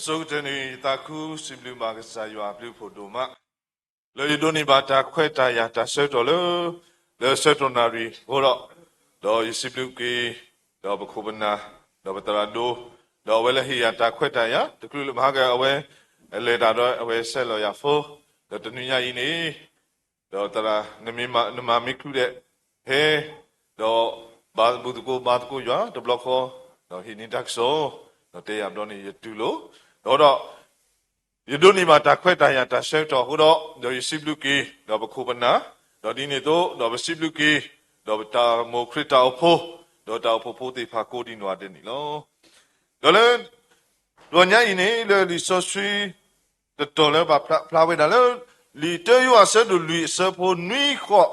အဆိကတၢၢ်န့ၣ် ယသးခုစံးဘျုးဘၣ်ကစၢ်ယွၤအဘျုးအဖှိၣ်ဒိၣ်မး လၢယဒိးန့ၢ်ဘၣ်တၢ်ခွဲးတၢ်ယာ်တၢ်ဆၢကတီၢ်လၢ လၢဆၢကတီၢ်နၣ်ရံၣ်အဃိဒီး, ဒီးယစံးဘျုးက့ၤ ဒီးပခိၣ်ပနၢ် ဒီးပသရၣ်ဒိၣ် ဒီးအဝဲလၢဟ့ၣ်ယၤတၢ်ခွဲးတၢ်ယာ် တချုးလၢမဟါက အဝဲ လဲၤတၢ်ဒီးအဝဲဆဲးလီၤယၤဖိ ဒီးတနွံညါအံၤန့ၣ် ဒီးသရၣ် နမၤမ့ၢ်ချုးဒဲး ဟဲ ဒီးဘါသကိးဘါသကိးယွၤတဘျီဃီ ဒီးဟံးန့ၢ်တၢ်ကစီၣ် ဒီးတဲယၤဘျီန့ၣ် ယတူၢ်လိာ် ဒီးဒီး ယဒိးန့ၢ်ဘၣ်တၢ်ခွဲးတၢ်ယာ်တၢ်ဆၢကတီၢ်အဃိဒီး ဒီးယစံးဘျုးက့ၤ ဒီးပခိၣ်ပနၢ် ဒီးဒ်န့ၣ်အသိး ဒီးပစံးဘျုးက့ၤ ဒီးပတၢ်မိၢ်ခရံာ်တၢ်အိၣ်ဖှိၣ် ဒီးတၢ်အိၣ်ဖှိၣ်ဖိသ့ၣ်တဖၣ်ကိးဒံးနီၢ်ဂၤဒဲးန့ၣ်လီၤ. ဒီးလၢ တနွံညါအံၤန့ၣ် လၢလံာ်စီဆှံ တတီၤလၢပာ်ဖျါဝဲဒၣ်လၢ လံာ်တၢယိၤဟၣ်အဆၢဒိၣ်လွံၢ်အဆၢဖိနွံဃိး,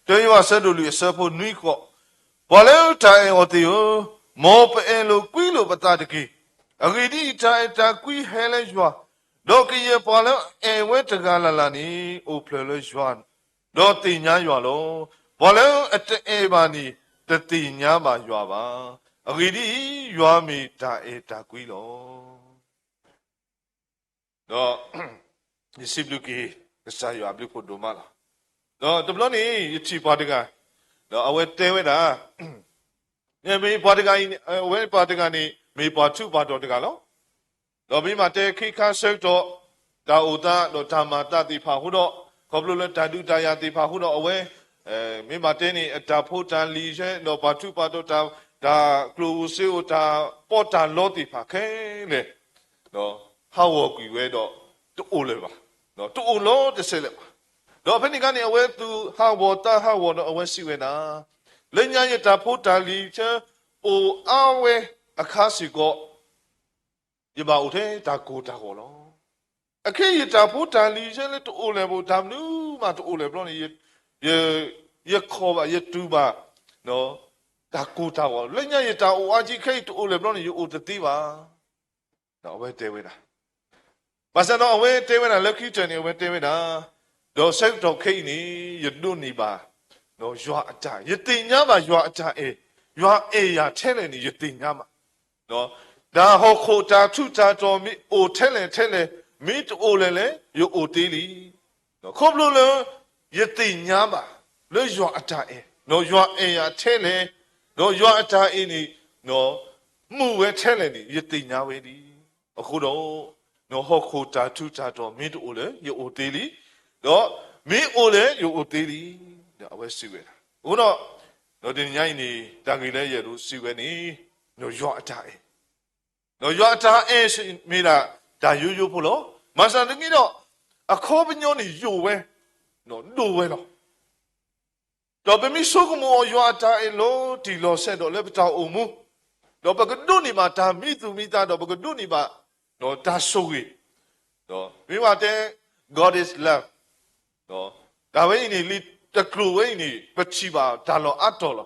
တၢယိၤဟၣ်အဆၢဒိၣ်လွံၢ်အဆၢဖိနွံဃိး, ပှၤလၢတၢ်အဲၣ်အီၤသ့ၣ်ဧၢ, မ်ပအဲၣ်လိာ်ကွံလိာ်ပသးတက့ၢ်. အဂ့ၢ်ဒ်အံၤ, တၢ်အဲၣ်တၢ်ကွံဟဲလၢယွၤ, ဒီးကယဲၢ်ပှၤလၢအအဲၣ်ဝဲတဂၤလၢ်လၢ်န့ၣ် အိၣ်ဖျဲၣ်လၢယွၤ, ဒီးသ့ၣ်ညါယွၤလီၤ. ပှၤလၢအတအဲၣ်ဘၣ်န့ၣ် တသ့ၣ်ညါဘၣ်ယွၤဘၣ်. အဂ့ၢ်ဒ်အံၤ, ယွၤမ့ၢ်တၢ်အဲၣ်တၢ်ကွံလီၤ. ဒီး ယစံးဘျုးက့ၤ ကစၢ်ယွၤအဘျုးဖှိၣ်ဒိၣ်မးလီၤ. ဒီးတဘျီန့ၣ် ယထံၣ်ပှၤတဂၤ, ဒီးအဝဲတဲဝဲဒၣ်, မ့ၢ်ပှၤတဂၤအံၤ, အဝဲပှၤတဂၤန့ၣ် မ့ၢ်ပှၤထူးပှၤတီၤတဂၤလီၤ. ဒီးမ့ၢ်ဘၣ်တဲခဲခါဆၢကတီၢ် တၢ်အိၣ်သးဒီးတၢ်မၤသးသ့ၣ်တဖၣ်အဃိဒီး, ခီဖျိလၢတၢ်ဒုးတၢ်ယၤသ့ၣ်တဖၣ်အဃိဒီး အဝဲ မ့ၢ်ဘၣ်တဲန့ၣ် အတၢ်ဖိတၢ်လံၤဆဲ ဒီးပှၤထူးပှၤတီၤ တၢ်ကျိၣ်ဧိၤစ့ဧိၤ တၢ်ပီးတၢ်လီသ့ၣ်တဖၣ်ခဲလၢာ် ဟးဂီၤကွံာ်ဝဲဒီး တအိၣ်လၢၤဘၣ်, တအိၣ်လီၤတစဲးလၢၤဘၣ်. ဒီးဖဲန့ၣ်အခါန့ၣ် အဝဲသူၣ်ဟးဂီၤသးဟးဂီၤဒီး အဝဲစံးဝဲဒၣ်, လၢညါယတၢ်ဖိတၢ်လံၤဆဲ အိၣ်အါဝဲအခါစ့ၢ်ကီး ယဘၣ်အိၣ်ထဲတၢ်ကိၢ်တၢ်ဂီၤလီၤ. အခဲအံၤယတၢ်ဖိတၢ်လံၤဆဲလၢတအိၣ်လၢၤဘၣ် တၢ်မနုၤမးတအိၣ်လၢၤဘျီန့ၣ် ယခိးဘၣ် ယတူၢ်ဘၣ် တၢ်ကိၢ်တၢ်ဂီၤ လၢညါယတၢ်အိၣ်အါကံခဲအံၤတအိၣ်လၢၤဘျီန့ၣ် ယအိၣ်တသ့ဘၣ်. ဒီးအဝဲတဲဝဲဒၣ်, ဘၣ်ဆၣ်ဒီးအဝဲတဲဝဲဒၣ်လၢခံကတၢၢ်န့ၣ် အဝဲတဲဝဲဒၣ်, ဒီးဆၢကတီၢ်ခဲအံၤန့ၣ် ယဒိးန့ၢ်ဘၣ် ယွၤအတၢ်အဲၣ်, ယသ့ၣ်ညါဘၣ်ယွၤအတၢ်အဲၣ်, ယွၤအဲၣ်ယၤထဲလဲၣ်န့ၣ် ယသ့ၣ်ညါဘၣ်. တၢ်ဟီၣ်ခိၣ်တၢ်ထူးတၢ်တီၤမ့ၢ်အိၣ်ထဲလဲၣ်ထဲလဲၣ်, မ့ၢ်တအိၣ်လဲၣ်လဲၣ် ယအိၣ်သ့လံ. ခီဖျိလၢ ယသ့ၣ်ညါဘၣ် လၢယွၤအတၢ်အဲၣ်, ယွၤအဲၣ်ယၤထဲလဲၣ်, ဒီးယွၤအတၢ်အဲၣ်န့ၣ် မ့ၢ်ဝဲထဲလဲၣ်န့ၣ် ယသ့ၣ်ညါဝဲလံ. အဃိဒီး ဟီၣ်ခိၣ်တၢ်ထူးတၢ်တီၤမ့ၢ်တအိၣ်လၢၤ ယအိၣ်သ့လံ, ဒီးမ့ၢ်အိၣ်လဲၣ် ယအိၣ်သ့လံ, ဒီးအဝဲစံးဝဲဒၣ်. အဃိဒီး ဒီးတနံၤညါအံၤန့ၣ် တၢ်ဂ့ၢ်လၢယအဲၣ်ဒိးစံးဝဲန့ၣ် ယွၤအတၢ်အဲၣ်, ယွၤအတၢ်အဲၣ်မ့ၢ်ဒၣ်တၢ်ယိယိဖိလီၤ. ဘၣ်ဆၣ်တက့ၢ်ဒီး အခီပညီန့ၣ်ယိာ်ဝဲ, ဒိၣ်ဝဲလီၤ. ဒီးပမ့ၢ်ဆိကမိၣ်အီၤယွၤအတၢ်အဲၣ်လီၤတံၢ်လီၤဆဲးဒီးလၢပတၢ်အိၣ်မူ, ဒီးပကဒိးန့ၢ်ဘၣ်တၢ်မံသူၣ်မံသးဒီးပကဒိးန့ၢ်ဘၣ် တၢ်ဆိၣ်ဂ့ၤ, မ့ၢ်ဝဲတဲ God is love, တၢ်ဝဲအံၤန့ၣ် လံာ်တကျိၤဝဲအံၤန့ၣ် ပထံၣ်ဘၣ်တၢ်လီၢ်အါတီၤလီ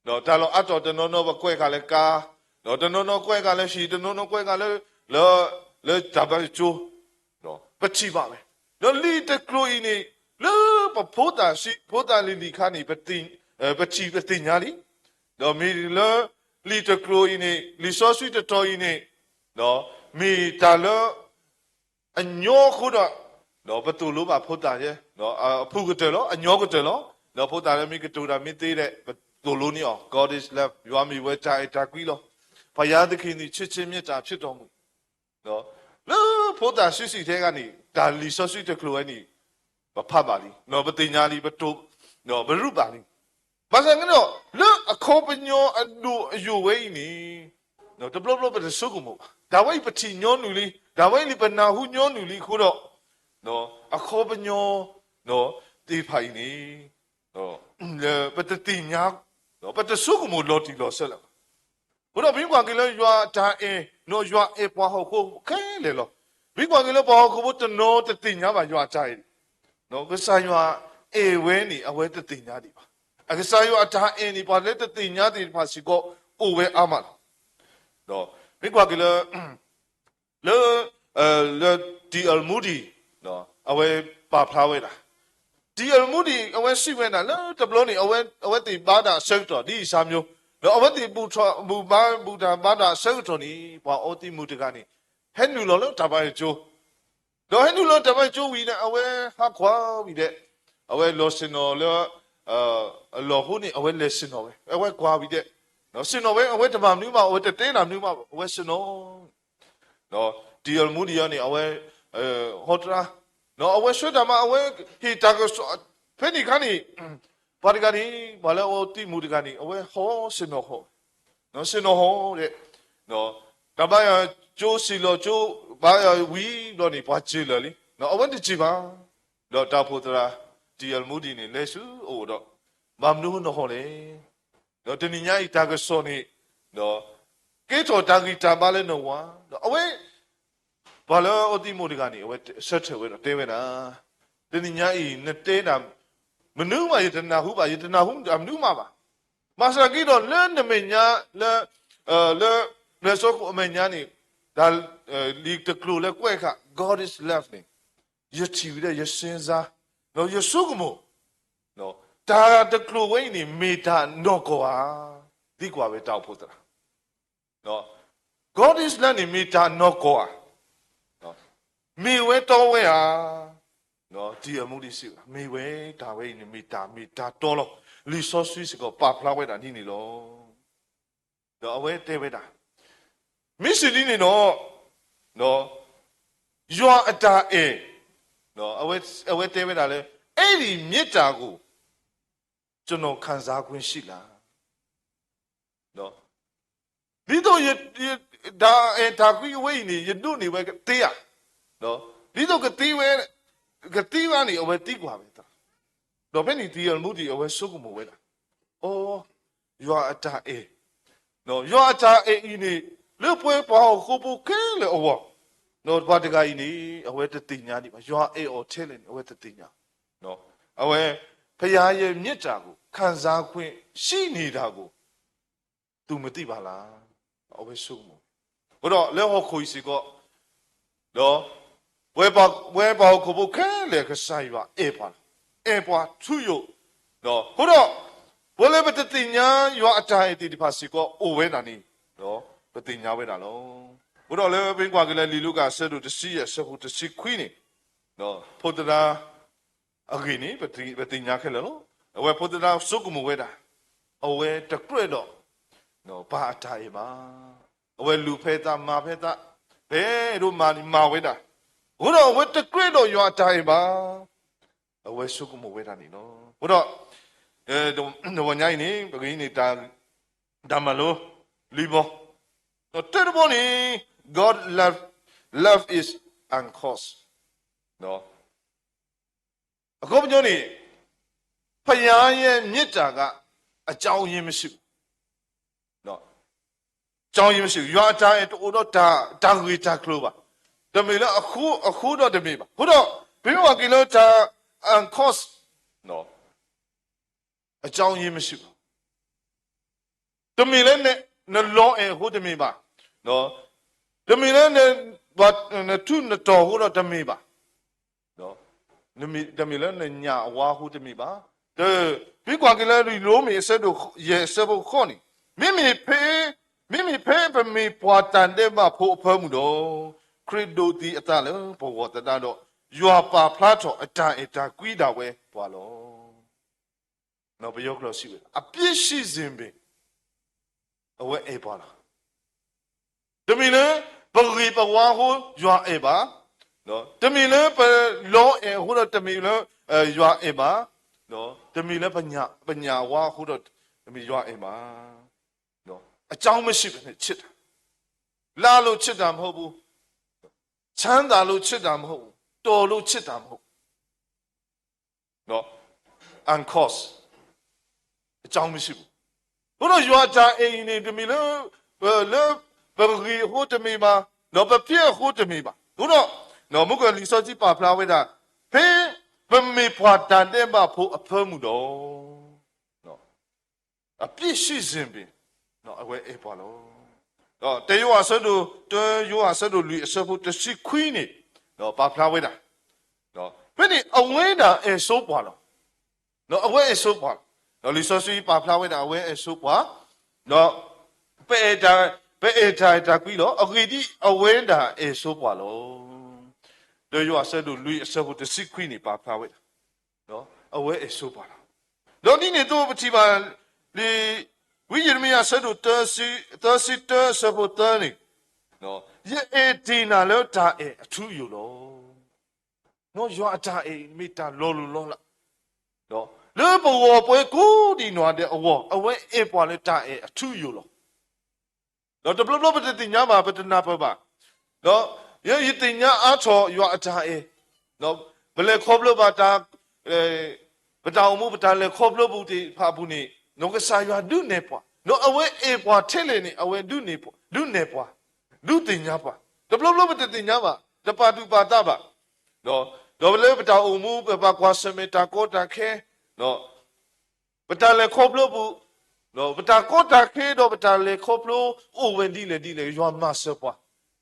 ၤ. တၢ်လီၢ်အါတီၤ တနီၤနီၤပကွဲးဃာ်လၢကါ, ဒီးတနီၤနီၤကွဲးဃာ်လၢဟံၣ်, တနီၤနီၤကွဲးဃာ်လၢ လၢတၢ်ဘါယွၤကၠိ, ပထံၣ်ဘၣ်ဝဲ. ဒီးလံာ်တကျိၤအံၤန့ၣ် လၢပဖိသၣ်ဆံး ဖိသၣ်လံၤလံၤခါန့ၣ် ပထံၣ်ပသ့ၣ်ညါလံ. ဒီးမ့ၢ်လၢလံာ်တကျိၤအံၤန့ၣ် လံာ်စီဆှံတတီၤအံၤန့ၣ် မ့ၢ်တၢ်လၢ အညီအဃိဒီး ပသိၣ်လိဘၣ်ဖိသၣ်ယဲ အဖုၣ်ကတၢၢ်လီၤ အညီကတၢၢ်လီၤ. ဒီးဖိသၣ်လၢမ့ၢ်ကတိၤတၢ်မ့ၢ်သ့ဒီး ပသိၣ်လိန့ၢ်အီၤ God is love ယွၤမ့ၢ်ဝဲတၢ်အဲၣ်တၢ်ကွံလီၤ. ဘုရားသခင်သည်ချစ်ခြင်းမေတ္တာဖြစ်တော်မူ လၢဖိသၣ်ဆံးဆံးထဲဂၤန့ၣ် တၢ်လံာ်စီဆှံတကျိၤဝဲန့ၣ် ပဖးဘၣ်လံ ပသ့ၣ်ညါလံ ပတိၤ ပရူးဘၣ်လံ. ဘၣ်ဆၣ်န့ၣ်ဒီး လၢအခီပညီအဒိၣ်အယိာ်ဝဲအံၤန့ၣ် တဘျီဘျီပတဆိကမိၣ်ဘၣ်. တၢ်ဝဲအံၤပထံၣ်ညီနုၢ်လံ တၢ်ဝဲအံၤလံပနၢ်ဟူညီနုၢ်လံအဃိဒီး အခီပညီ သ့ၣ်တဖၣ်အံၤန့ၣ် ပတသ့ၣ်ညါ ပတဆိကမိၣ်လီၤတံၢ်လီၤဆဲးလၢၤဘၣ်. အဃိဒီးပမ့ၢ်ကွၢ်က့ၤလၢယွၤအတၢ်အဲၣ် ယွၤအဲၣ်ပှၤဟီၣ်ခိၣ်ဖိခဲလၢာ်လီၤ. ပမ့ၢ်ကွၢ်က့ၤလၢပှၤဟီၣ်ခိၣ်ဖိတနီၤတသ့ၣ်ညါဘၣ်ယွၤအတၢ်အဲၣ် ကစၢ်ယွၤအဲၣ်ဝဲန့ၣ် အဝဲတသ့ၣ်ညါဒံးဘၣ်. အကစၢ်ယွၤအတၢ်အဲၣ်န့ၣ် ပှၤလၢတသ့ၣ်ညါသ့ၣ်တဖၣ်စ့ၢ်ကီး အိၣ်ဝဲအါမးလီၤ. ဒီးမ့ၢ်ကွၢ်က့ၤလၢ လၢ လၢ တီအၣ်မူဒံး အဝဲပာ်ဖျါဝဲဒၣ် တီအၣ်မူဒံး အဝဲစံးဝဲဒၣ် လၢတဘျီန့ၣ် အဝဲသ့ၣ်ဘါတၢ်အဆၢကတီၢ် ဒ်အံၤစၢ်မျိုး ဒီးအဝဲသ့ၣ်ဘူၣ်ထီၣ်ဘူၣ်ဘါဘူၣ်တၢ်ဘါတၢ်အဆၢကတီၢ်န့ၣ် ပှၤအီသံးမုၢ်တဂၤန့ၣ် ဟဲနုာ်လီၤလၢတၢ်ဘါယွၤကၠိ, ဒီးဟဲနုာ်လီၤတၢ်ဘါယွၤကၠိဝံၤန့ၣ် အဝဲဟးကွၢ်ဝံၤဒီး အဝဲလီၤဆ့ၣ်နီၤလၢ အလီၢ်ဃိန့ၣ် အဝဲလဲၤဆ့ၣ်နီၤဝဲ, အဝဲကွၢ်ဝံၤဒီး ဆ့ၣ်နီၤဝဲ, အဝဲတမၤမနုၤမး, အဝဲတတဲနၤမနုၤမး, အဝဲဆ့ၣ်နီၤ ဒီး တီအၣ်မူဒံးအံၤန့ၣ် အဝဲ ဟီတရါ, ဒီးအဝဲဆှၢတၢ်မၤ အဝဲဟ့ၣ်တၢ်ကစီၣ်, ဖဲန့ၣ်အခါန့ၣ် ပှၤတဂၤန့ၣ် ပှၤလၢအအိၣ်တံၤမူတဂၤန့ၣ် အဝဲဟီဆ့ၣ်နီၤဟီ, ဆ့ၣ်နီၤဟီဒီး တၢ်ဘါယွၤကၠိစံၣ်လီၤကၠိ ဘါယွၤဝံၤဘျီန့ၣ် ပှၤစၢၤလၢာ်လံ, အဝဲတစံၣ်ဘၣ်, ဒီးတၢ်အိၣ်ဖှိၣ်သရၣ် တီအၣ်မူဒံးန့ၣ် လဲၤဆူအအိၣ်ဒီး ဘၣ်မနုၤနဟီလဲၣ် ဒီးတနံၤညါအံၤတၢ်ကစီၣ်န့ၣ် ဒီးကဲထီၣ်တၢ်ဂံၢ်တၢ်ဘါလၢနဝၤ, ဒီးအဝဲ ပှၤလၢအအိၣ်တံၤမူတဂၤန့ၣ် အဝဲဆၢထၢၣ်ဝဲဒီးတဲဝဲဒၣ်, တနံၤညါအံၤ နတဲဒၣ် မနုၤမး ယတနၢ်ဟူဘၣ်, ယတနၢ်ဟူတၢ်မနုၤမးဘၣ်. ဘၣ်ဆၣ်က့ဒီးလၢနမဲာ်ညါ လၢ လၢ လၢစီခိၣ်အမဲာ်ညါန့ၣ် တၢ် လံာ်တကျိၤလၢကွဲးဃာ် God is love န့ၣ် ယထံၣ်ဝံၤဒီးယစ့စါ ဒီးယဆိကမိၣ် တၢ်တကျိၤဝဲအံၤန့ၣ် မ့ၢ်တၢ်နီၢ်ကီၢ်ဧါ, သံကွၢ်ဝဲတၢ်အိၣ်ဖှိၣ်သရၣ် God is love န့ၣ် မ့ၢ်တၢ်နီၢ်ကီၢ်ဧါ, မ့ၢ်ဝဲတီဝဲဧါ, တီအၣ်မူဒံးစံးဝဲဒၣ် မ့ၢ်ဝဲတၢ်ဝဲအံၤန့ၣ် မ့ၢ်တၢ်မ့ၢ်တၢ်တီလီၤ. လံာ်စီဆှံစ့ၢ်ကီးပာ်ဖျါဝဲဒၣ်ဒ်န့ၣ်လီၤ. ဒီးအဝဲတဲဝဲဒၣ်, မ့ၢ်စံးဒ်န့ၣ်ဒီး ယွၤအတၢ်အဲၣ်, အဝဲတဲဝဲဒၣ်လၢ အဲ့ဒီမေတ္တာကို ကျွန်တော်ခံစားခွင့်ရှိလား. ဒ်သိးယ ယ တၢ်အဲၣ်တၢ်ကွံအဝဲအံၤန့ၣ် ယဒိးန့ၢ်ဝဲကသ့ဧါ, ဒ်သိးကသ့ဝဲ ကသ့ဝဲန့ၣ် အဝဲသံကွၢ်ဝဲသရၣ်, ဒီးဖဲန့ၣ် တီအၣ်မူဒံး အဝဲဆိကမိၣ်ဝဲဒၣ်, အိ, ယွၤအတၢ်အဲၣ်, ယွၤအတၢ်အဲၣ်အံၤန့ၣ် လၢပှၤဟီၣ်ခိၣ်ဖိခဲလၢာ်အဂီၢ်, ဒီးပှၤတဂၤအံၤန့ၣ် အဝဲတသ့ၣ်ညါဒံးဘၣ်, ယွၤအဲၣ်အီၤထဲလဲၣ်န့ၣ် အဝဲတသ့ၣ်ညါ, အဝဲ ဘုရားရဲ့မေတ္တာကို ခံစားခွင့်ရှိနေတာကို သူမသိပါလား. အဝဲဆိကမိၣ်, အဃိဒီးလၢဟီၣ်ခိၣ်အံၤစ့ၢ်ကီး ဒီး ပဝဲပှၤဟီၣ်ခိၣ်ဖိခဲလၢာ် ကစၢ်ယွၤအဲၣ်ပှၤလီၤ, အဲၣ်ပှၤထူယိာ်, ဒီးအဃိဒီး ပဝဲလၢပတသ့ၣ်ညါယွၤအတၢ်အဲၣ်သ့ၣ်တဖၣ်စ့ၢ်ကီးအိၣ်ဝဲဒၣ်န့ၣ် ဒီးပသ့ၣ်ညါဝဲဒၣ်လီၤ. အဃိဒီးလၢပမ့ၢ်ကွၢ်က့ၤလၢလံာ်လူၤကၣ်အဆၢဒိၣ်တဆံယဲၢ်အဆၢဖိတဆံခွံန့ၣ် ဒီးဖိသဒါ အဂ့ၢ်န့ၣ် ပသ့ၣ်ညါခဲလၢာ်လီၤ. အဝဲဖိသဒါဆိကမိၣ်ဝဲဒၣ်, အဝဲတကြၢးဒီး ပၢ်အတၢ်အဲၣ်ဘၣ်. အဝဲလူၤဖဲသးမၤဖဲသး, ဖဲဒိၣ်မၤန့ၣ်မၤဝဲဒၣ်, အဃိဒီးအဝဲတကြၢးဒီးယွၤအတၢ်အဲၣ်ဘၣ်. အဝဲဆိကမိၣ်ဝဲဒၣ်န့ၣ်လီၤ. အဃိဒီး တဝီညါအံၤန့ၣ် ပကဟံးန့ၢ် တၢ်မၤလိ လွံၢ်ဘီ, ဒီးတၢတဘီန့ၣ် God love, love is uncause. အခီပညီန့ၣ် ဘုရားရဲ့မေတ္တာက အကြောင်းရင်းမရှိဘူး. အကြောင်းရင်းမရှိဘူး. ယွၤအတၢ်အဲၣ်တအိၣ်ဒီးတၢ်ဂ့ၢ်တၢ်ကျိၤဘၣ်. တမ့ၢ်လၢအဃိ, အဃိဒီးတမ့ၢ်ဘၣ်. အဃိဒီး ပမ့ၢ်ကွၢ်က့ၤလၢတၢ် uncause, အကြောင်းရင်းမရှိဘူး. တမ့ၢ်လၢနလီၤအဲၣ်အဃိတမ့ၢ်ဘၣ်. တမ့ၢ်လၢ နထူးနတီၤအဃိဒီးတမ့ၢ်ဘၣ်. တမ့ၢ်လၢနညၣ်အဝါအဃိတမ့ၢ်ဘၣ်. ပမ့ၢ်ကွၢ်က့ၤလၢရိမ့ၤအဆၢဒိၣ်ယဲၢ်အဆၢဖိဃိးန့ၣ်, မ့မ့ၢ်ဖဲ, မ့မ့ၢ်ဖဲပမ့ၢ်ပှၤတၢ်ဒဲးဘးဖိအဖၢမုၢ်ဒီး, ခရံာ်ဒိးသံအသးလၢပဂီၢ်သတးဒီး, ယွၤပာ်ဖျါထီၣ်အတၢ်အဲၣ်တၢ်ကွံဒၣ်ဝဲပှၤလီၤ. ပယီၤကျိာ်စံးဝဲ အပြစ်ရှိစဉ်ပင် အဝဲအဲၣ်ပှၤလီၤ. တမ့ၢ်လၢ ပဂ့ၤပဝါအဃိ ယွၤအဲၣ်ဘၣ်, တမ့ၢ်လၢပလီၤအဲၣ်အဃိဒီးတမ့ၢ်လၢ ယွၤအဲၣ်ဘၣ်, တမ့ၢ်လၢပညၣ်အဝါအဃိဒီး တမ့ၢ်ယွၤအဲၣ်ဘၣ်. အကြောင်းမရှိဘဲနဲ့ချစ်တာ, လာလို့ချစ်တာမဟုတ်ဘူး, ချမ်းသာလို့ချစ်တာမဟုတ်ဘူး, တော်လို့ချစ်တာမဟုတ်ဘူး. အကြောင်းမရှိဘူး. အဃိဒီးယွၤအတၢ်အဲၣ်အံၤန့ၣ် တမ့ၢ်လၢ လၢပဂ့ၤအဃိတမ့ၢ်ဘၣ်, ဒီးပဖျ့အဃိတမ့ၢ်ဘၣ်. အဃိဒီး မုၢ်ကလံာ်စီဆှံပာ်ဖျါဝဲဒၣ် ဖဲပမ့ၢ်ပှၤတၢ်ဒဲးဘးဖိအဖၢမုၢ်ဒီး အပြစ်ရှိစဉ်ပင် အဝဲအဲၣ်ပှၤလီၤ. ဒီးတယိၤဟၣ်အဆၢဒိၣ်, တယိၤဟၣ်အဆၢဒိၣ်လွံၢ်အဆၢဖိတဆံခွံန့ၣ် ပာ်ဖျါဝဲဒၣ် ဖဲန့ၣ် အဝဲဒၣ်အဲၣ်ဆိပှၤလီၤ. အဝဲအဲၣ်ဆိပှၤလီၤ. ဒီးလံာ်စီဆှံပာ်ဖျါဝဲဒၣ် အဝဲအဲၣ်ဆိပှၤ, ဒီးပအဲၣ်တၢ် ပအဲၣ်တၢ်အဲၣ်တၢ်ကွံလီၤ. အဂ့ၢ်ဒ်အံၤ, အဝဲဒၣ်အဲၣ်ဆိပှၤလီၤ. ဒီးယွၤအဆၢဒိၣ်လွံၢ်အဆၢဖိတဆံခွံန့ၣ် ပာ်ဖျါဝဲဒၣ်, အဝဲအဲၣ်ဆိပှၤလီၤ. ဒီးဒ်န့ၣ်အသိးပထံၣ်ဘၣ်လံ, ဝံယံးရမံယၤအဆၢဒိၣ်သၢဆံတၢ အဆၢဖိသၢန့ၣ်, ယအဲၣ်တ့ၢ်နၤလၢတၢ်အဲၣ်အထူအယိာ်လီၤ. ယွၤအတၢ်အဲၣ်မ့ၢ်တၢ်လီၤလိၢ်လီၤလး, လၢပဂီၢ်ပှဲၤကိးဒံးနီၢ်ဒဲးအဂီၢ်, အဝဲအဲၣ်ပှၤလၢတၢ်အဲၣ်အထူအယိာ်လီၤ. ဒီးတဘျီဘျီပတသ့ၣ်ညါဘၣ်, ပတနၢ်ပၢၢ်ဘၣ်. ဒီးယသ့ၣ်ညါအါထီၣ်ယွၤအတၢ်အဲၣ်, ပလဲၤခီဖျိဘၣ်တၢ်, ပတၢ်အိၣ်မူ ပတၢ်လဲၤခီဖျိပူၤသ့ၣ်တဖၣ်အပူၤန့ၣ်, နီၢ်ကစၢ်ယွၤဒုးနဲၣ်ပှၤ, ဒီးအဝဲအဲၣ်ပှၤထဲလဲၣ်န့ၣ် အဝဲဒုးနဲၣ်ပှၤ, ဒုးနဲၣ်ပှၤ, ဒုးသ့ၣ်ညါပှၤ. တဘျီဘျီပတသ့ၣ်ညါဘၣ်, တပာ်သူၣ်ပာ်သးဘၣ်. ဒီးလၢပတၢ်အိၣ်မူ ပပာ်ကွၢ်ဆၢၣ်မဲာ်တၢ်ကီတၢ်ခဲ, ပတၢ်လဲၤခီဖျိပူၤ, ပတၢ်ကီတၢ်ခဲဒီးပတၢ်လဲၤခီဖျိ အိၣ်ဝဲဒ်လဲၣ်ဒ်လဲၣ် ယွၤမၤစၢၤပှၤ,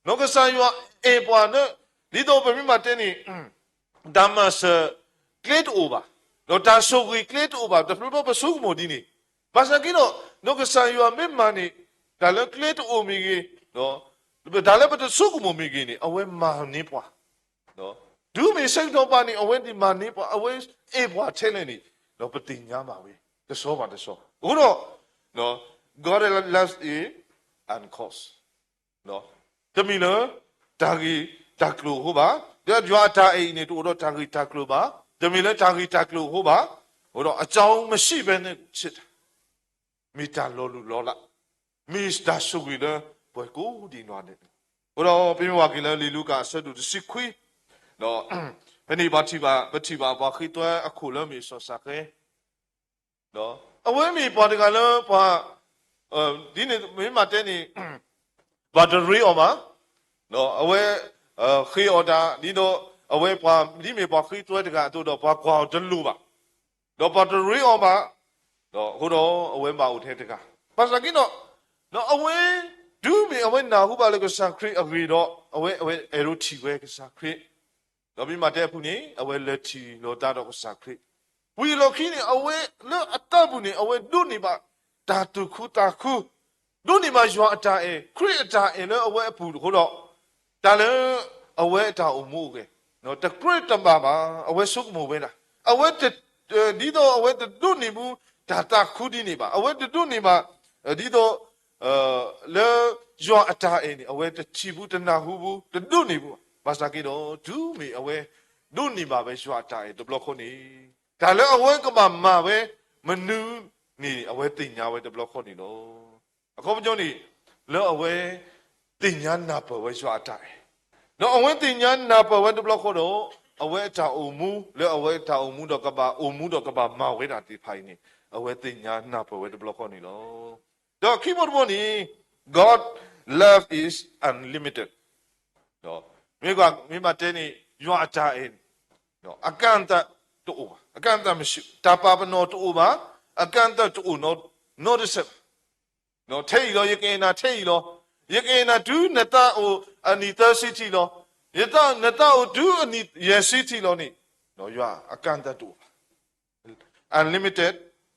နီၢ်ကစၢ်ယွၤအဲၣ်ပှၤလၢ, ဒ်သိးပမ့ၢ်မၤတဲန့ၣ်, တၢ်မၤစၢၤကျဲတအိၣ်ဘၣ်, ဒီးတၢ်ဆိၣ်ဂ့ၤကျဲတအိၣ်ဘၣ်, တဘျီဘျီပဆိကမိၣ်ဒ်န့ၣ်, ဘၣ်ဆၣ်က့ဒီး, နီၢ်ကစၢ်ယွၤမ့ၢ်မၤန့ၣ်, တၢ်လၢကျဲတအိၣ်မ့ၢ်ဂ့ၤ, တၢ်လၢပတဆိကမိၣ်မ့ၢ်ဂ့ၤန့ၣ် အဝဲမၤန့ၢ်ပှၤ, တုၤမ့ၢ်ဆၢကတီၢ်ဘၣ်န့ၣ် အဝဲသ့ၣ်မၤန့ၢ်ပှၤ, အဝဲအဲၣ်ပှၤထဲလဲၣ်န့ၣ်, ဒီးပသ့ၣ်ညါဘၣ်ဝဲ, တဆီဘၣ်တဆီ. အဃိဒီး, God loves it and cause. တမ့ၢ်လၢတၢ်ဂ့ၢ်တၢ်ကျိၤအဃိဘၣ်, ဒီးယွၤအတၢ်အဲၣ်အံၤန့ၣ် တအိၣ်ဒီးတၢ်ဂ့ၢ်တၢ်ကျိၤဘၣ်, တမ့ၢ်လၢတၢ်ဂ့ၢ်တၢ်ကျိၤအဃိဘၣ်, အဃိဒီး အကြောင်းမရှိဘဲနဲ့ ဖြစ်တာ မ့ၢ်တၢ်လီၤလိၢ်လီၤလး, မ့ၢ်တၢ်ဆိၣ်ဂ့ၤလၢပှၤကိးဒံးနီၢ်ဒဲးန့ၣ်. အဃိဒီးပမ့ၢ်ကွၢ်က့ၤလၢလံာ်လူၤကၣ်အဆၢဒိၣ်တဆံခွံ, ဒီးဖဲန့ၣ်ပထံၣ်ဘၣ်, ပထံၣ်ဘၣ်ပှၤဃ့သွဲအခိၣ်လၢမ့ၢ်စီၤစၤဃဲ, အဝဲမ့ၢ်ပှၤတဂၤလၢပှၤ, ဒ်န့ၣ်မ့ၢ်မၤတဲန့ၣ်, ပှၤတရ့အီၤဘၣ်, အဝဲဃ့အီၤတၢ် ဒ်သိးအဝဲပှၤ ဒ်မ့ၢ်ပှၤဃ့သွဲတဂၤအသိးဒီး ပှၤကွၢ်အီၤတလိၤဘၣ်, ဒီးပှၤတရ့အီၤဘၣ်, အဃိဒီးအဝဲဘၣ်အိၣ်ထဲတဂၤ, ဘၣ်ဆၣ်က့ဒီး, အဝဲတုၤမ့ၢ်အဝဲနၢ်ဟူဘၣ်လၢကစၢ်ခရံာ်အဂ့ၢ်ဒီး အဝဲ, အဝဲအဲၣ်ဒိးထံၣ်ဝဲကစၢ်ခရံာ်, ဒီးမ့ၢ်မၤတဲအပူၤန့ၣ် အဝဲလဲၤထံၣ်လိာ်သးဒီးကစၢ်ခရံာ်, ဝံၤအလီၢ်ခံန့ၣ် အဝဲလၢအတၢ်ပူၤန့ၣ် အဝဲဒိးန့ၢ်ဘၣ်တၢ်သူၣ်ခုသးခု, ဒိးန့ၢ်ဘၣ်ယွၤအတၢ်အဲၣ် ခရံာ်အတၢ်အဲၣ်လၢအဝဲအပူၤအဃိဒီး, တၢ်လၢအဝဲအတၢ်အိၣ်မူအဂဲၤ, တကြၢးတဘၣ်ဘၣ် အဝဲဆိကမိၣ်ဝဲဒၣ်, အဝဲ, ဒ်သိးအဝဲတဒိးန့ၢ်ဘူးတၢ်သးခုဒ်န့ၣ်ဘၣ်, အဝဲတဒိးန့ၢ်ဘၣ်, ဒ်သိး လၢယွၤအတၢ်အဲၣ်န့ၣ် အဝဲတထံၣ်ဘူးတနၢ်ဟူဘူးတဒိးန့ၢ်ဘူးဘၣ်, ဘၣ်ဆၣ်က့ဒီး တုၤမ့ၢ်အဝဲဒိးန့ၢ်ဘၣ်ဝဲယွၤအတၢ်အဲၣ်တဘျီဃီန့ၣ်, တၢ်လၢအဝဲကဘၣ်မၤဝဲမနုၤန့ၣ် အဝဲသ့ၣ်ညါဝဲတဘျီဃီန့ၣ်လီၤ. အခီပညီန့ၣ်, လၢအဝဲသ့ၣ်ညါနၢ်ပၢၢ်ဝဲယွၤအတၢ်အဲၣ်, ဒီးအဝဲသ့ၣ်ညါနၢ်ပၢၢ်ဝဲတဘျီဃီဒီး, အဝဲအတၢ်အိၣ်မူ လၢအဝဲအတၢ်အိၣ်မူဒီးကဘၣ်အိၣ်မူဒီးကဘၣ်မၤဝဲဒၣ်သ့ၣ်တဖၣ်အံၤန့ၣ်, အဝဲသ့ၣ်ညါနၢ်ပၢၢ်ဝဲတဘျီဃီန့ၣ်လီၤ. ဒီးခံဘီတဘီန့ၣ်, God love is unlimited. မ့ၢ်ကွၢ်, မ့ၢ်ဘၣ်တဲန့ၣ် ယွၤအတၢ်အဲၣ်န့ၣ်, အကန့်အသတ်တအိၣ်ဘၣ်, အကန့်အသတ်မရှိ, တၢ်ပာ်ပနီၣ်တအိၣ်ဘၣ်, အကန့်အသတ်တအိၣ်နီတစဲးဘၣ်. ထဲအံၤလီၤ, ယကအဲၣ်နၤထဲအံၤလီၤ, ယကအဲၣ်နၤတုၤနသးအိၣ်အနံၣ်သၢဆံထံၣ်လီၤ, ယသး, နသးအိၣ်တုၤအနံၣ်ယဲၢ်ဆံထံၣ်လီၤန့ၣ်, ယွၤအကန့်အသတ်တအိၣ်ဘၣ်. Unlimited.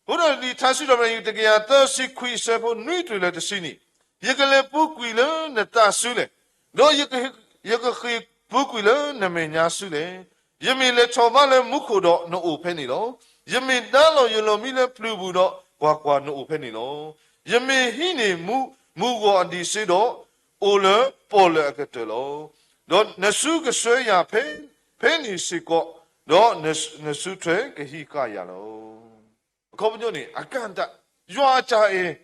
အဃိဒီးလံာ်ထါစံးထီၣ်ပတြၢၤ တကယၤသၢဆံခွံ အဆၢဖိနွံတုၤလၢတဆံန့ၣ်, ယကလဲၤပူၤကွံာ်လၢနသးစုလဲၣ်, ဒီးယကဃ့ၢ်ပူၤကွံာ်လၢနမဲာ်ညါစုလဲၣ်. ယမ့ၢ်လဲၤထီၣ်ဘးလၢမူခိၣ်ဒီး နအိၣ်ဖဲန့ၣ်လီၤ. ယမ့ၢ်ဒါလီၤယလီၤမံလၢပျုၤပူၤဒီး, ကွၢ်ကွၢ်, နအိၣ်ဖဲန့ၣ်လီၤ. ယမ့ၢ်ဟံးန့ၢ်မူ, မူဂီၤအဒံးစ့ဒီး, အိၣ်လၢပီၣ်လဲၣ်အကတၢၢ်လီၤ. ဒီးနစုကစွဲယၤဖဲ, ဖဲန့ၣ်စ့ၢ်ကီး, ဒီးနစုထွဲကဟံးဃာ်ယၤလီၤ. အခီပညီန့ၣ် အကန့်အသတ်, ယွၤအတၢ်အဲၣ်,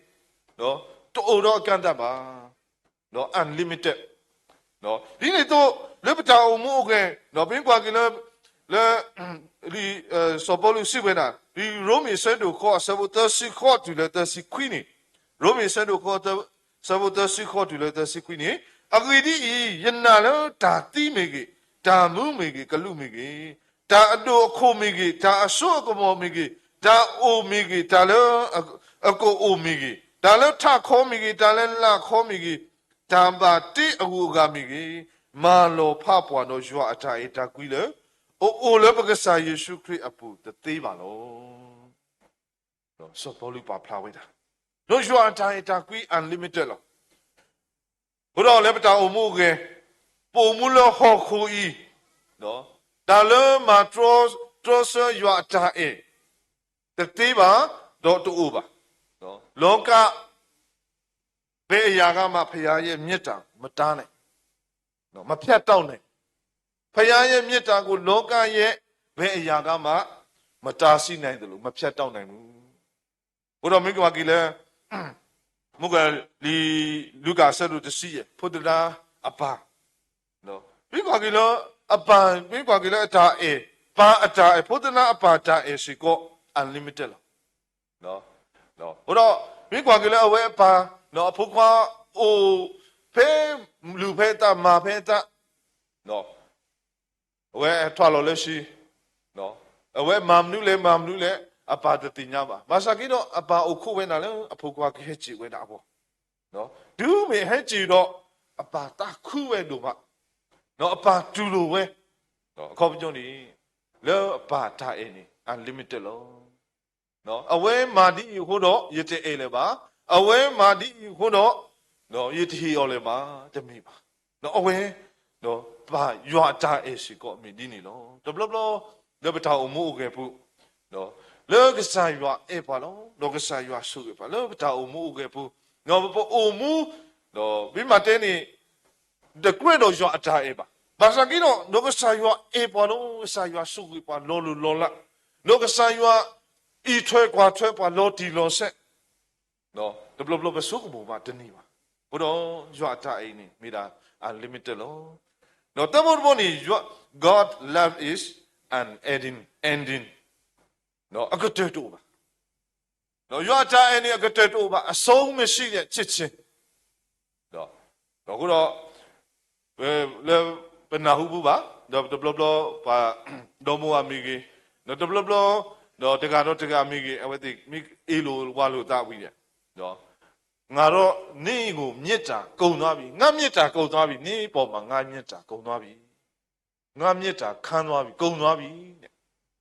တအိၣ်ဒီးအကန့်အသတ်ဘၣ်, ဒီး unlimited. ဒ်န့ၣ်အသိး လၢပတၢ်အိၣ်မူအဂဲၤ, ပမ့ၢ်ကွၢ်က့ၤလၢ, လၢ, လံာ်, စီၤပီလူးစံးဝဲဒၣ် လံာ်ရိမ့ၤအဆၢဒိၣ်ဃိး အဆၢဖိသၢဆံဃိးတုၤလၢသၢဆံခွံန့ၣ်, ရိမ့ၤအဆၢဒိၣ်ဃိး အဆၢဖိသၢဆံဃိးတုၤလၢသၢဆံခွံန့ၣ်, အဂ့ၢ်ဒ်အံၤ, ယနာ်လၢတၢ်သံမ့ၢ်ဂ့ၤ, တၢ်မူမ့ၢ်ဂ့ၤ, ကလူးမ့ၢ်ဂ့ၤ, တၢ်အဒိၣ်အခိၣ်မ့ၢ်ဂ့ၤ, တၢ်အစိအကမီၤမ့ၢ်ဂ့ၤ, တၢ်အိၣ်မ့ၢ်ဂ့ၤ, တၢ်လၢအကအိၣ်မ့ၢ်ဂ့ၤ, တၢ်လၢထးခီမ့ၢ်ဂ့ၤ, တၢ်လၢလာ်ခီမ့ၢ်ဂ့ၤ, တၢ်ဘၣ်တ့အဂုၤအဂၤမ့ၢ်ဂ့ၤ, မၤလီၤဖးပှၤဒီးယွၤအတၢ်အဲၣ်တၢ်ကွံလၢ အအိၣ်လၢပကစၢ်ယ့ၣ်ၡူးခရံာ်အပူၤတသ့ဘၣ်လီၤ. စီၤပီလူးပာ်ဖျါဝဲဒၣ်, ဒီးယွၤအတၢ်အဲၣ်တၢ်ကွံ unlimited လီၤ. အဃိဒီးလၢပတၢ်အိၣ်မူအဂဲၤ, ပအိၣ်မူလၢဟီၣ်ခိၣ်အံၤ, တၢ်လၢမၤတြီ, တြီဆၢယွၤအတၢ်အဲၣ်, တသ့ဘၣ်, ဒီးတအိၣ်ဘၣ်. လောက ဘယ်အရာကမှ ဘုရားရဲ့မျက်တာကို မတားနိုင်, မဖြတ်တောက်နိုင်. ဘုရားရဲ့မျက်တာကို လောကရဲ့ ဘယ်အရာကမှ မတားဆီးနိုင်သလို မဖြတ်တောက်နိုင်ဘူး. အဃိဒီးမ့ၢ်ကွၢ်က့ၤလၢ မ့ၢ်ကွၢ်လံာ် လူၤကၣ်အဆၢဒိၣ်တဆံယဲၢ် ဖိသဒါအပၢ်, မ့ၢ်ကွၢ်က့ၤလၢအပၢ်, မ့ၢ်ကွၢ်က့ၤလၢအတၢ်အဲၣ်, ပၢ်အတၢ်အဲၣ်, ဖိသဒါအပၢ်တၢ်အဲၣ်စ့ၢ်ကီး unlimited လီၤ. အဃိဒီး မ့ၢ်ကွၢ်က့ၤလၢအဝဲအပၢ်, အဖိခွါအိၣ်ဖဲ လူၤဖဲအသး မၤဖဲအသး, အဝဲထွးလီၤလၢဟံၣ်, အဝဲမၤမနုၤလဲၣ် မၤမနုၤလဲၣ် အပၢ်တသ့ၣ်ညါဘၣ်. ဘၣ်ဆၣ်က့ဒီး အပၢ်အိၣ်ခိးဝဲဒၣ်လၢအဖိခွါကဟဲစံၣ်ဝဲဒၣ်အဂီၢ်, တုၤမ့ၢ်ဟဲစံၣ်ဒီး အပၢ်သးခုဝဲဒိၣ်မး, အပၢ်တူၢ်လိာ်ဝဲ, အခီပညီန့ၣ် လၢအပၢ်တၢ်အဲၣ်န့ၣ် unlimited လီၤ. အဝဲမၤဒ်အံၤအဃိဒီး ယတအဲၣ်လၢၤဘၣ်, အဝဲမၤဒ်အံၤအဃိဒီး ယတဟ့ၣ်အီၤလၢၤဘၣ်, တမ့ၢ်ဘၣ်. အဝဲ ပၢ်ယွၤအတၢ်အဲၣ်စ့ၢ်ကီးမ့ၢ်ဒ်န့ၣ်လီၤ. တဘျီဘျီ လၢပတၢ်အိၣ်မူအိၣ်ဂဲၤပူၤ, လၢကစၢ်ယွၤအဲၣ်ပှၤလီၤ, ဒီးကစၢ်ယွၤဆိၣ်ဂ့ၤပှၤ လၢပတၢ်အိၣ်မူအိၣ်ဂဲၤပူၤ, ပအိၣ်မူ, ပမ့ၢ်တဲန့ၣ် တကြၢးဒီးယွၤအတၢ်အဲၣ်ဘၣ်. ဘၣ်ဆၣ်က့ဒီး ဒီးကစၢ်ယွၤအဲၣ်ပှၤလီၤ, ကစၢ်ယွၤဆိၣ်ဂ့ၤပှၤလီၤလိၤလီၤလး, ဒီးကစၢ်ယွၤအံးထွဲကွၢ်ထွဲပှၤလီၤတံၢ်လီၤဆဲး, တဘျီဘျီပဆိကမိၣ်ဘၣ်တန့ၢ်ဘၣ်. အဃိဒီးယွၤအတၢ်အဲၣ်န့ၣ် မ့ၢ်ဒၣ် unlimited လီၤ. ဒီးတၢ်မူတဘီန့ၣ် ယွၤ God love is unending, ending, အကတၢၢ်တအိၣ်ဘၣ်. ယွၤအတၢ်အဲၣ်န့ၣ် အကတၢၢ်တအိၣ်ဘၣ်, အဆုံးမရှိတဲ့ချစ်ခြင်း. ဒီးအဃိဒီး လၢပနၢ်ဟူပူၤဘၣ်, ဒီးတဘျီဘျီ ပှၤဒီမိၢ်ဝၤမ့ၢ်ဂ့ၤ, ဒီးတဘျီဘျီ ဒီးတဂၤဒီးတဂၤမ့ၢ်ဂ့ၤ, အဝဲသ့ၣ်မ့ၢ်အ့ၣ်လိာ်ဝါလိာ်သးဝံၤဒီး, ငါတော့ နင့်ကို မေတ္တာ ကုန်သွားပြီ, ငါ့မေတ္တာ ကုန်သွားပြီ, နင့်အပေါ်မှာ ငါ့မေတ္တာ ကုန်သွားပြီ, ငါ့မေတ္တာ ခမ်းသွားပြီ, ကုန်သွားပြီ,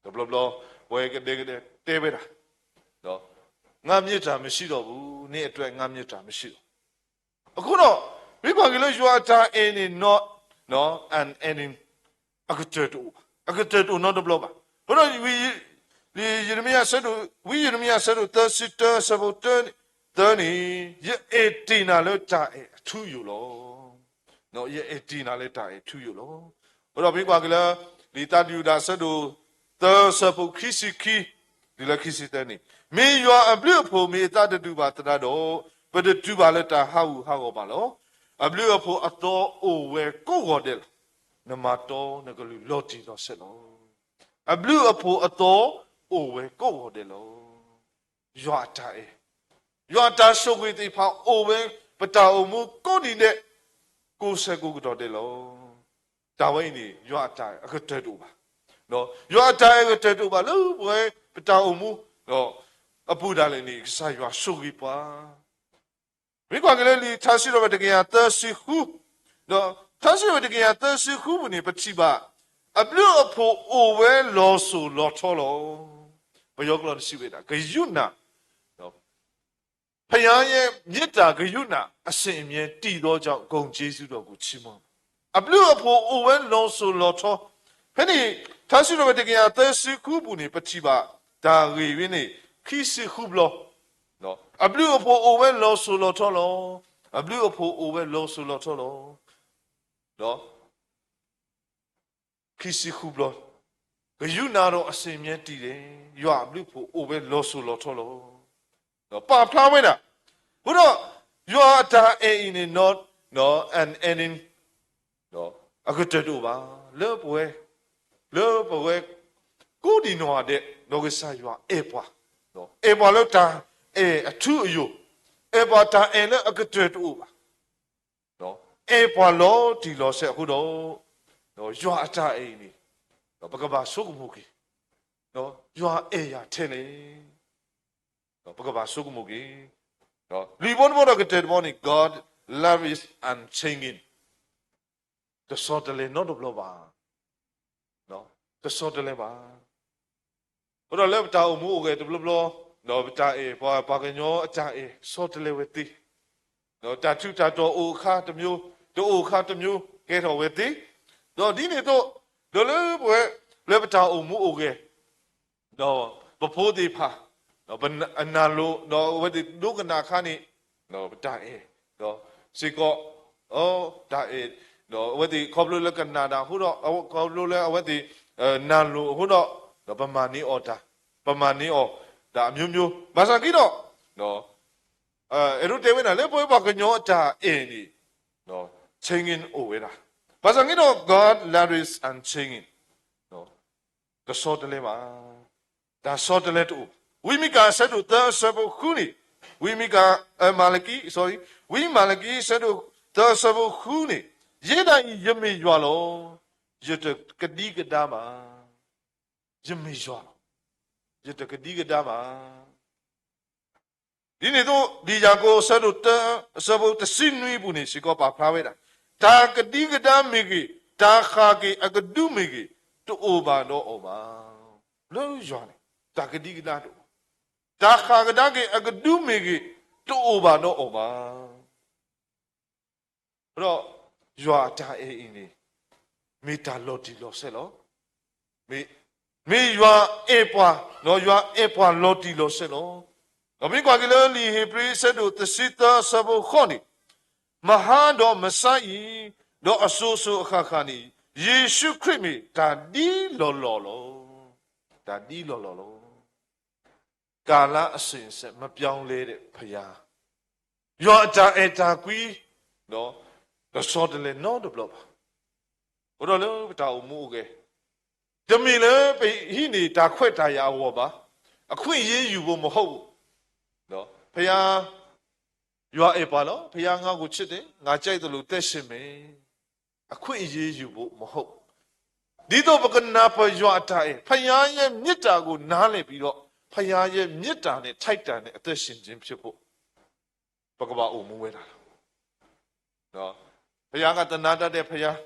တဘျီဘျီ ပဝဲကဒဲကဒဲတဲဝဲဒၣ်, ငါ့မေတ္တာ မရှိတော့ဘူး, နင့်အတွက် ငါ့မေတ္တာ မရှိတော့ဘူး. အဃိဒီး မ့ၢ်ကွၢ်က့ၤလၢယွၤအတၢ်အဲၣ်န့ၣ် not, not an ending, အကတၢၢ်တအိၣ်ဘၣ်, အကတၢၢ်တအိၣ်နီတဘျီဘၣ်. အဃိဒီး ယံးရမံယၤဆၢဒိၣ်, ဝံယံးရမံယၤဆၢဒိၣ်သၢဆံတၢ အဆၢဖိတၢန့ၣ်, သၢန့ၣ်, ယအဲၣ်တ့ၢ်နၤလၢတၢ်အဲၣ်အထူအယိာ်လီၤ. ယအဲၣ်တ့ၢ်နၤလၢတၢ်အဲၣ်ထူယိာ်လီၤ. အဃိဒီးမ့ၢ်ကွၢ်က့ၤလၢ လံာ်သးဒုၣ်ဒါအဆၢဒိၣ်သၢ အဆၢဖိခံဆံခံ တုၤလၢခံဆံသၢန့ၣ်, မ့ၢ်ယွၤအဘျုးအဖှိၣ်မ့ၢ်အသးတဒူၣ်ဘၣ်သတးဒီး, ပတတုၤဘၣ်လၢတၢ်ဟးဂူာ်ဟးဂီၤဘၣ်လီၤ. အဘျုးအဖှိၣ်အသီအိၣ်ဝဲကိးဂီၤဒဲးလီၤ. နမၤတီနကလုၢ်လီၤတံၢ်လီၤဆဲးလီၤ. အဘျုးအဖှိၣ်အသီအိၣ်ဝဲကိးဂီၤဒဲးလီၤ. ယွၤအတၢ်အဲၣ်, ယွၤအတၢ်ဆိၣ်ဂ့ၤသ့ၣ်တဖၣ်အိၣ်ဝဲ ပတၢ်အိၣ်မူကိးနံၤဒဲး, ကိးဆၢကိးကတီၢ်ဒဲးလီၤ. တၢ်ဝဲအံၤန့ၣ် ယွၤအတၢ်အဲၣ်အကတၢၢ်တအိၣ်ဘၣ်. ယွၤအတၢ်အဲၣ်အကတၢၢ်တအိၣ်ဘၣ်လၢပဝဲပတၢ်အိၣ်မူ အပူၤဒၣ်လဲာ်န့ၣ် ကစၢ်ယွၤဆိၣ်ဂ့ၤပှၤ မ့ၢ်ကွၢ်က့ၤလၢလံာ်ထါစံးထီၣ်ပတြၢၤ တကယၤသၢဆံဃု, ဒီးထါစံးထီၣ်ပတြၢၤ တကယၤသၢဆံဃုပူၤန့ၣ် ပထံၣ်ဘၣ် အဘျုးအဖှိၣ်အိၣ်ဝဲလီၤစိၤလီၤထီလီၤ. ပယီၤကျိာ်န့ၣ်စံးဝဲဒၣ် ကရုဏာ, ဘုရားရဲ့ မေတ္တာကရုဏာ အစဉ်အမြဲတည်သောကြောင့် ဂုဏ်ကျေးဇူးတော်ကို ချီးမွမ်း. အဘျုးအဖှိၣ်အိၣ်ဝဲလီၤစိၤလီၤထီ, ဖဲန့ၣ် ထါစံးထီၣ်ပတြၢၤ တကယၤသၢဆံဃုပူၤန့ၣ် ပထံၣ်ဘၣ် တၢ်ဂ့ၢ်ဝဲန့ၣ် ခံဆံဃုဘျီ, အဘျုးအဖှိၣ်အိၣ်ဝဲလီၤစိၤလီၤထီလီၤ. အဘျုးအဖှိၣ်အိၣ်ဝဲလီၤစိၤလီၤထီလီၤ. ခံဆံဃုဘျီ, ကရုဏာတော် အစဉ်အမြဲတည်တယ်, ယွၤအဘျုးအဖှိၣ်အိၣ်ဝဲလီၤစိၤလီၤထီလီၤ. ပာ်ဖျါဝဲဒၣ်, အဃိဒီး ယွၤအတၢ်အဲၣ်အံၤန့ၣ် not, not an ending, အကတၢၢ်တအိၣ်ဘၣ်, လၢပဝဲ, လၢပဝဲ ကိးဒံးနီၢ်ဂၤဒဲး ဒီးကစၢ်ယွၤအဲၣ်ပှၤ, အဲၣ်ပှၤလၢတၢ်အဲၣ်အထူအယိာ်, အဲၣ်ပှၤတၢ်အဲၣ်လၢအကတၢၢ်တအိၣ်ဘၣ်. အဲၣ်ပှၤလီၤတံၢ်လီၤဆဲးအဃိဒီး, ယွၤအတၢ်အဲၣ်အံၤန့ၣ် ပကဘၣ်ဆိကမိၣ်က့ၤ, ယွၤအဲၣ်ယၤထဲလဲၣ်, ပကဘၣ်ဆိကမိၣ်က့ၤ. လွံၢ်ဘီတဘီဒီးကတၢၢ်တဘီန့ၣ် God love is unchanging, တဆီတလဲနီတဘျီဘၣ်, တဆီတလဲဘၣ်. အဃိဒီးလၢပတၢ်အိၣ်မူအိၣ်ဂဲၤတဘျီဘျီ, ဒီးပတၢ်အဲၣ်, ပှၤ, ပှၤကညီအတၢ်အဲၣ် ဆီတလဲဝဲသ့, က ဒီးတၢ်ထူးတၢ်တီၤအိၣ်အခါတမျိုး, တအိၣ်အခါတမျိုး ကဲထီၣ်ဝဲသ့, ဒီးဒ်န့ၣ်အသိး ဒီးလၢပဝဲ လၢပတၢ်အိၣ်မူအိၣ်ဂဲၤ ဒီးပဖိသ့ၣ်တဖၣ် ဒီးပနၢ်လိၤ ဒီးအဝဲသ့ၣ်ဒိကနၣ်အခါန့ၣ် ဒီးပတၢ်အဲၣ် ဒီးစ့ၢ်ကီး တၢ်အဲၣ် ဒီးအဝဲသ့ၣ်ခီဖျိလၢကနၣ်တၢ်အဃိဒီး ခီဖျိလၢအဝဲသ့ၣ် နၢ်လိၤအဃိဒီး ဒီးပမၤန့ၢ်အီၤတၢ်, ပမၤန့ၢ်အီၤတၢ်အမျိုးမျိုး ဘၣ်ဆၣ်က့ဒီး အဲၣ်ဒိးတဲဝဲဒၣ် လၢပဝဲပှၤကညီအတၢ်အဲၣ်န့ၣ် changing အိၣ်ဝဲဒၣ်, ဘၣ်ဆၣ်က့ဒီး God love is unchanging တဆီတလဲဘၣ်, တၢ်ဆီတလဲတအိၣ်ဘၣ်. ဝံမံကၤအဆၢဒိၣ်သၢအဆၢဖိဃုန့ၣ်, ဝံမံကၤ, အမၤလကံ, sorry, ဝံမၤလကံအဆၢဒိၣ်သၢအဆၢဖိဃုန့ၣ်, ယဲဒၣ်အံၤယမ့ၢ်ယွၤလီၤ. ယတကဒံကဒါဘၣ်. ယမ့ၢ်ယွၤလီၤ. ယတကဒံကဒါဘၣ်. ဒ်န့ၣ်အသိး ဒ်ယၤကိာ်အဆၢဒိၣ်တၢ အဆၢဖိတဆံနွံအပူၤန့ၣ် စ့ၢ်ကီးပာ်ဖျါဝဲဒၣ်, တၢ်ကဒံကဒါမ့ၢ်ဂ့ၤ, တၢ်ဃၣ်က့ၤအကဒုမ့ၢ်ဂ့ၤ, တအိၣ်ဘၣ်ဒီးအီၤဘၣ်. လၢယွၤန့ၣ် တၢ်ကဒံကဒါတအိၣ်, တၢ်ဃၣ်ကဒါက့ၤအကဒုမ့ၢ်ဂ့ၤ, တအိၣ်ဘၣ်ဒီးအီၤဘၣ်. ဒီးယွၤအတၢ်အဲၣ်အံၤန့ၣ် မ့ၢ်တၢ်လီၤတံၢ်လီၤဆဲးလီၤ. မ့ၢ်, မ့ၢ်ယွၤအဲၣ်ပှၤ, ဒီးယွၤအဲၣ်ပှၤလီၤတံၢ်လီၤဆဲးလီၤ. ဒီးမ့ၢ်ကွၢ်က့ၤလၢလံာ်ဧ့ၤဘြံၤအဆၢဒိၣ်တဆံသၢအဆၢဖိဃိးန့ၣ်, မဟါဒီးမဆါအံၤ, ဒီးအစိၤစိၤအဃၣ်ဃၣ်န့ၣ်, ယ့ၣ်ၡူးခရံာ်မ့ၢ်တၢ်ဒ်လီၢ်လီၢ်လီၤ. တၢ်ဒ်လီၢ်လီၢ်လီၤ. ကာလအစဉ်အဆက် မပြောင်းလဲတဲ့ဘုရား, ယွၤအတၢ်အဲၣ်တၢ်ကွံ ဒီးတဆီတလဲနီတဘျီဘၣ်. အဃိဒီးလၢပတၢ်အိၣ်မူအိၣ်ဂဲၤ, တမ့ၢ်လၢပဟံးန့ၢ်တၢ်ခွဲးတၢ်ယာ်အဂီၢ်ဘၣ်. အခွင့်အရေးယူဖို့မဟုတ်ဘူး. ဘုရား, ယွၤအဲၣ်ပှၤလီၤ. ဘုရားငါ့ကိုချစ်တယ်, ငါကြိုက်သလိုအသက်ရှင်မယ်. အခွင့်အရေးယူဖို့မဟုတ်ဘူး. ဒ်သိးပကနၢ်ပၢၢ်ယွၤအတၢ်အဲၣ်, ဘုရားရဲ့မေတ္တာကိုနားလည်ပြီးတော့ ဘုရားရဲ့မေတ္တာနဲ့ထိုက်တန်တဲ့အသက်ရှင်ခြင်းဖြစ်ဖို့ ပကဘၣ်အိၣ်မူဝဲဒၣ်လီၤ. ဘုရားကသနားတတ်တဲ့ဘုရား,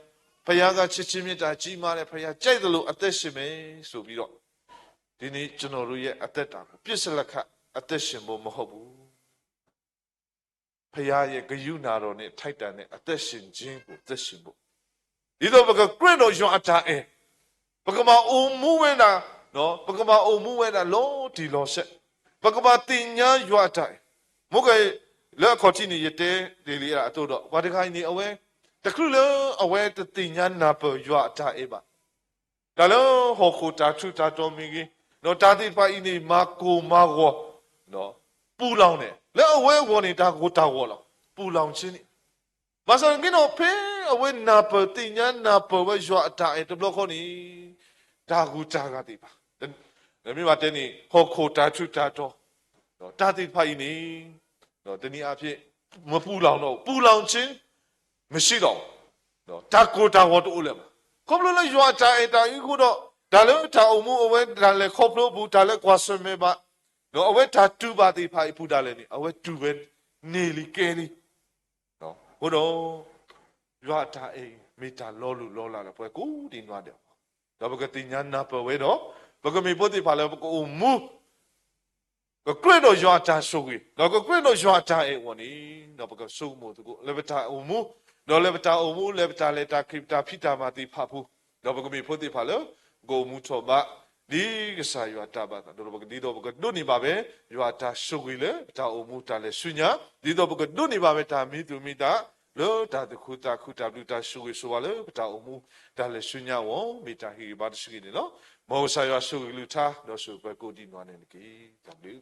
ဘုရားကချစ်ခြင်းမေတ္တာကြီးမားတဲ့ဘုရား, ကြိုက်သလိုအသက်ရှင်မယ်ဆိုပြီးတော့ ဒီနေ့ကျွန်တော်တို့ရဲ့အသက်တာကို ပစ်စလက်ခတ်အသက်ရှင်ဖို့မဟုတ်ဘူး. ဘုရားရဲ့ကရုဏာတော်နဲ့ထိုက်တန်တဲ့အသက်ရှင်ခြင်းကိုသက်ရှင်ဖို့, ဒ်သိးပကကြၢးဒီးယွၤအတၢ်အဲၣ်, ပကဘၣ်အိၣ်မူဝဲဒၣ်, ပကဘၣ်အိၣ်မူဝဲဒၣ်လီၤတံၢ်လီၤဆဲး, ပကဘၣ်သ့ၣ်ညါယွၤအတၢ်အဲၣ်. မိၢ်က လၢအခီၣ်ထံးန့ၣ် ယတဲတ့ၢ်လံအသိးဒီး ပှၤတဂၤအံၤန့ၣ် အဝဲ တချုးလၢအဝဲတသ့ၣ်ညါနၢ်ပၢၢ်ယွၤအတၢ်အဲၣ်ဘၣ် တၢ်လၢဟီၣ်ခိၣ်တၢ်ထူးတၢ်တီၤမ့ၢ်ဂ့ၤ, ဒီးတၢ်သ့ၣ်တဖၣ်အံၤန့ၣ် မၤကိၢ်မၤဂီၤ, ပူၤလီၤန့ၣ် လၢအဝဲအဂီၢ်န့ၣ် တၢ်ကိၢ်တၢ်ဂီၤလီၤ, ပူၤလီၤဆ့န့ၣ်. ဘၣ်ဆၣ်သနာ်က့ဒီး ဖဲအဝဲနၢ်ပၢၢ်သ့ၣ်ညါနၢ်ပၢၢ်ဝဲယွၤအတၢ်အဲၣ်တဘျီဃီန့ၣ် တၢ်ဂုၤတၢ်ဂၤသ့ၣ်တဖၣ်, မ့ၢ်ဘၣ်တဲန့ၣ် ဟီၣ်ခိၣ်တၢ်ထူးတၢ်တီၤ, တၢ်သ့ၣ်တဖၣ်အံၤန့ၣ် တနည်းအားဖြင့် မပူၤလီၤဒီး ပူၤလီၤဆ့ မရှိတော့ဘူး, တၢ်ကိၢ်တၢ်ဂီၤတအိၣ်လၢၤဘၣ်. ခီဖျိလၢယွၤအတၢ်အဲၣ်တၢ်အံၤအဃိဒီး တၢ်လၢတၢ်အိၣ်မူအဝဲဒၣ်လဲာ်ခီဖျိအပူၤ တၢ်လၢကွၢ်ဆၢၣ်မဲာ်ဘၣ်, ဒီးအဝဲတၢ်တူၢ်ဘၣ်သ့ၣ်တဖၣ်အံၤအပူၤဒၣ်လဲာ်န့ၣ် အဝဲတူၢ်ဝဲန့ၢ်လံကဲလံ. အဃိဒီး ယွၤအတၢ်အဲၣ်အံၤ မ့ၢ်တၢ်လီၤလိၢ်လီၤလးဒီးပှၤကိးဒံးနီၢ်ဒဲးအီၤ, ဒီးပကသ့ၣ်ညါနၢ်ပၢၢ်ဝဲဒီး ပကမ့ၢ်ဖိသ့ၣ်တဖၣ်လၢပကအိၣ်မူ ကကြၢးဒီးယွၤအတၢ်ဆိၣ်ဂ့ၤ, ဒီးကကြၢးဒီးယွၤအတၢ်အဲၣ်အဂီၢ်န့ၣ်, ဒီးပကဆိကမိၣ်သကိး လၢပတၢ်အိၣ်မူ, ဒီးလၢပတၢ်အိၣ်မူ လၢပတၢ်လဲၤတၢ်က့ၤ ပတၢ်ဖံးတၢ်မၤသ့ၣ်တဖၣ်အပူၤ, ဒီးပကမ့ၢ်ဖိသ့ၣ်တဖၣ်လၢ ပကအိၣ်မူထီၣ်ဘး ဒ်ကစၢ်ယွၤတၢ်ဘၣ်သး, ဒီးပကဒ်သိးပကဒိးန့ၢ်ဘၣ်ဝဲ ယွၤအတၢ်ဆိၣ်ဂ့ၤလၢပတၢ်အိၣ်မူတၢ်လဲၤဆူညါ, ဒ်သိးပကဒိးန့ၢ်ဘၣ်ဝဲတၢ်မံသူၣ်မံသး လၢတၢ်သူၣ်ခုသးခု တၢ်ဘျုးတၢ်ဆိၣ်ဂ့ၤဆိၣ်ဝါလၢပတၢ်အိၣ်မူတၢ်လဲၤဆူညါအဂီၢ် မ့ၢ်တၢ်ဟ့ၣ်ဂံၢ်ဘါတစုဂ့ၤန့ၣ်လီၤ. မ်ကစၢ်ယွၤဆိၣ်ဂ့ၤကလုၢ်ကထါ ဒီးဆိၣ်ပှဲၤကိးဒံးနီၢ်ဒဲးန့ၣ်တက့ၢ်. တၢ်ဘျုး